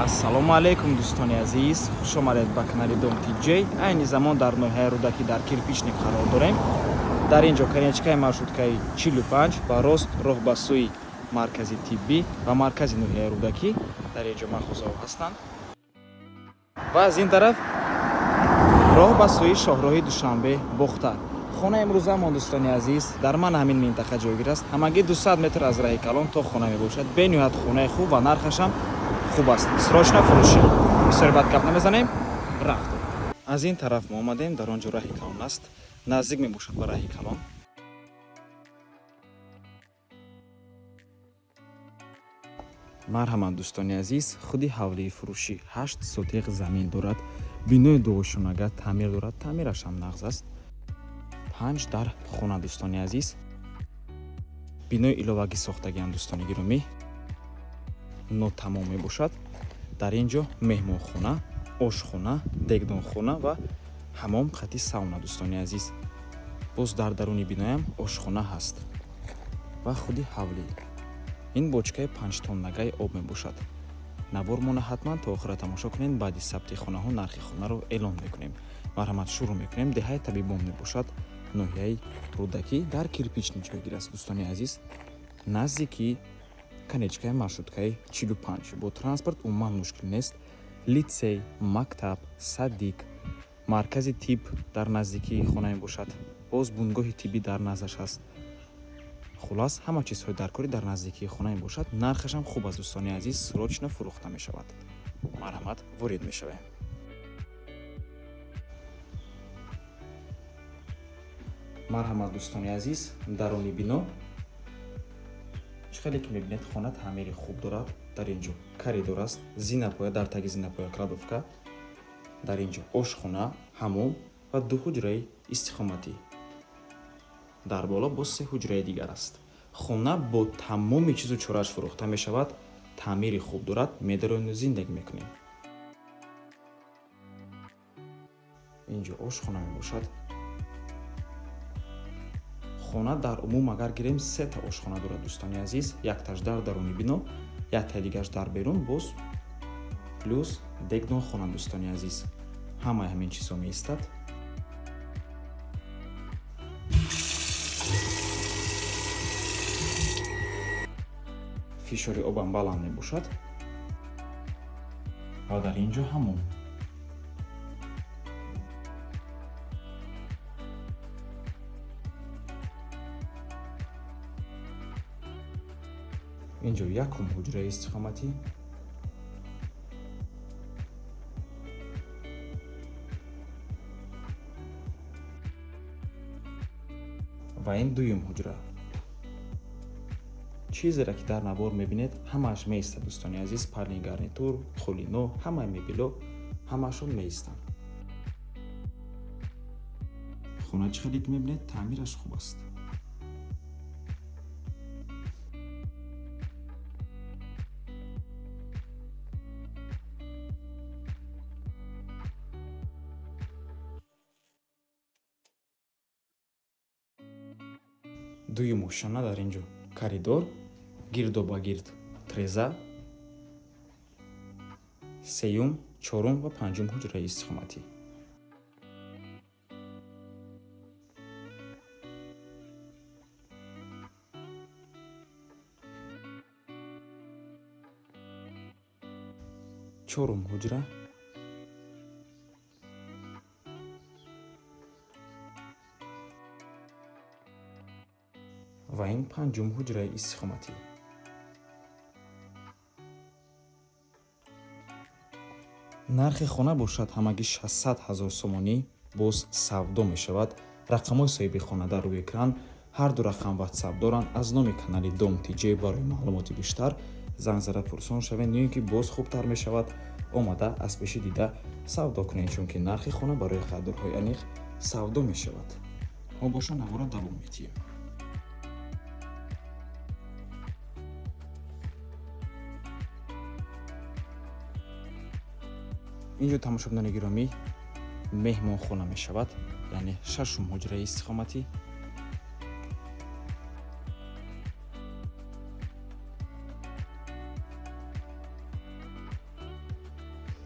Ассалому алайкум, дӯстони азиз, хуш омадед ба канали Дом Тиҷей. Айни замон дар ноҳияи Рӯдакӣ дар Кирпичник қарор дорем. Дар ин ҷо конечкаи маршруткаи 45 ба рост роҳ ба сӯи маркази тиббӣ ва маркази ноҳияи Рӯдакӣ. Дар ин ҷо мағозаҳо ҳастанд ва аз ин тараф роҳ ба сӯи шоҳроҳи Душанбе Бохтар. Хонаи имрӯзамон, дӯстони азиз, дар ман ҳамин минтақа ҷойгир аст. Ҳамагӣ 200 метр аз раҳи калон то хона мебошад. Бениҳоят хонаи хуб ва нархашам хуб аст. Срочно фурӯшӣ. Бисёр бад гап намезанем, рафтем. Аз ин тараф мо омадем, дар он ҷо раҳи калон аст, наздик мебошад ба раҳи калон. Марҳамат, дӯстони азиз, худи ҳавлии фурӯшӣ 8 сотиқ замин дорад, бинои дуошонага таъмир дорад, таъмирашам нағз аст. 5 дар хона, дӯстони азиз, бинои иловагӣ сохтагианд, дӯстони гиромӣ, нотамом мебошад. Дар ин ҷо меҳмонхона, ошхона, дегдонхона ва ҳамом қати сауна, дӯстони азиз. Боз дар даруни биноям ошхона ҳаст ва худи ҳавлӣ. Ин бочкаи 5-тоннагаи об мебошад. Навормона ҳатман то охира тамошо кунед. Баъди сабти хонаҳо нархи хонаро эълон мекунем. Марҳамат, шурӯъ мекунем. Деҳаи Табибон мебошад, ноҳияи Рӯдакӣ, дар Кирпични ҷойгир аст, дӯстони азиз, наздики конечкаи маршруткаи 45. Бо транспорт умуман мушкил нест. Литсей, мактаб, садик, маркази тиб дар наздикии хона мебошад. Боз бунгоҳи тиббӣ дар наздаш аст. Хулас, ҳама чизҳои даркорӣ дар наздикии хона мебошад. Нархашам хуб аст, дӯстони азиз, срочно фурӯхта мешавад. Марҳамат, ворид мешавем. Марҳамат, дӯстони азиз, даруни бино чӣ хеле ки мебинед, хона таъмири хуб дорад. Дар ин ҷо коридор аст, зинапоя, дар таги зинапоя кладовка, дар ин ҷо ошхона, ҳамом ва ду ҳуҷраи истиқоматӣ. Дар боло боз се ҳуҷраи дигар аст. Хона бо тамоми чизу чорааш фурӯхта мешавад, таъмири хуб дорад, медароем, зиндагӣ мекунем. Ин ҷо ошхона мебошад. Хона дар умум агар гирем, сета ошхона дорад, дӯстони азиз. Якташ дар даруни бино, яктаи дигараш дар берун, боз плюс дегдонхона, дӯстони азиз. Ҳамаи ҳамин чизҳо меистад. Фишори обам баланд мебошад ва дар ин ҷо ҳамом. Ин ҷо якум ҳуҷраи истиқоматӣ, ва ин дуюм ҳуҷра. Чизеро ки дар навор мебинед, ҳамааш меистад, дӯстони азиз. Парни гарнитур, қолино, ҳамаи мебело, ҳамаашон меистанд. Хона чӣ хеле ки мебинед, таъмираш хуб аст. Дуюм ошхона, дар ин ҷо коридор, гирдо ба гирд треза, сеюм, чорум ва панҷум ҳуҷраи истиқоматӣ. Чорум ҳуҷра, ва ин панҷум ҳуҷраи истиқоматӣ. Нархи хона бошад ҳамагӣ 600 ҳазор сомонӣ, боз савдо мешавад. Рақамҳои соҳиби хона дар рӯи экран, ҳар ду рақам ватсап доранд. Аз номи канали Дом Тиҷей барои маълумоти бештар занг зада пурсон шавед, ё ин ки боз хубтар мешавад омада аз пеши дида савдо кунед, чунки нархи хона барои харидорҳои аниқ савдо мешавад. Мо боша навора давом медиҳем. Инҷо, тамошобинони гиромӣ, меҳмонхона мешавад, яъне шашум ҳуҷраи истиқоматӣ.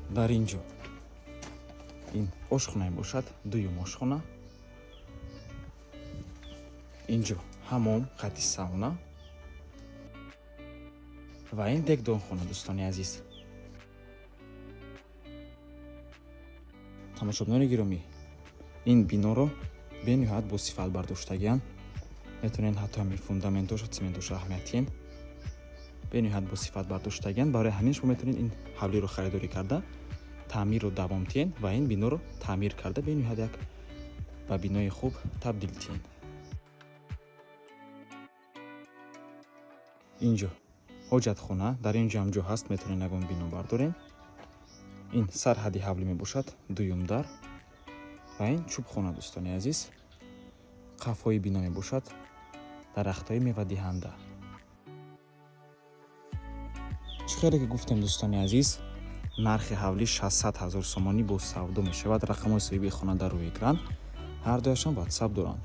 Дар ин ҷо ин ошхона мебошад, дуюм ошхона. Ин ҷо ҳамом қати сауна ва ин дегдонхона, дӯстони азиз. Тамошобинони гиромӣ, ин биноро бениҳоят босифат бардоштагианд. Метавонед ҳатто ҳамин фундаментоша, цементоша аҳамият диҳед. Бениҳоят босифат бардоштагианд. Барои ҳамин шумо метавонед ин ҳавлиро харидорӣ карда, таъмирро давом диҳед ва ин биноро таъмир карда, бениҳоят як ба бинои хуб табдил диҳед. Инҷо ҳоҷатхона, дар ин ҷо ҳам ҷо ҳаст, метавонед ягон бино бардоред. Ин сарҳади ҳавлӣ мебошад, дуюм дар, ва ин чӯбхона, дӯстони азиз. Қафои бино мебошад, дарахтҳои мевадиҳанда. Чӣ хеле ки гуфтем, дӯстони азиз, нархи ҳавлӣ 600 ҳазор сомонӣ бо савдо мешавад. Рақамҳои соҳиби хона дар рӯи экран, ҳар дуяшон ватсап доранд.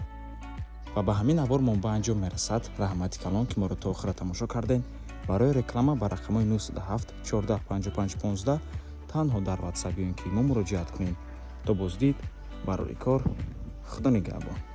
Ва ба ҳамин навор мо ба анҷом мерасад. Раҳмати калон, ки моро то охира тамошо кардем. Барои реклама ба рақамҳои 907 14 55 15 танҳо дар ватсап ё ин ки мо муроҷиат кунем. То боздид, барори кор, Худо нигаҳбон.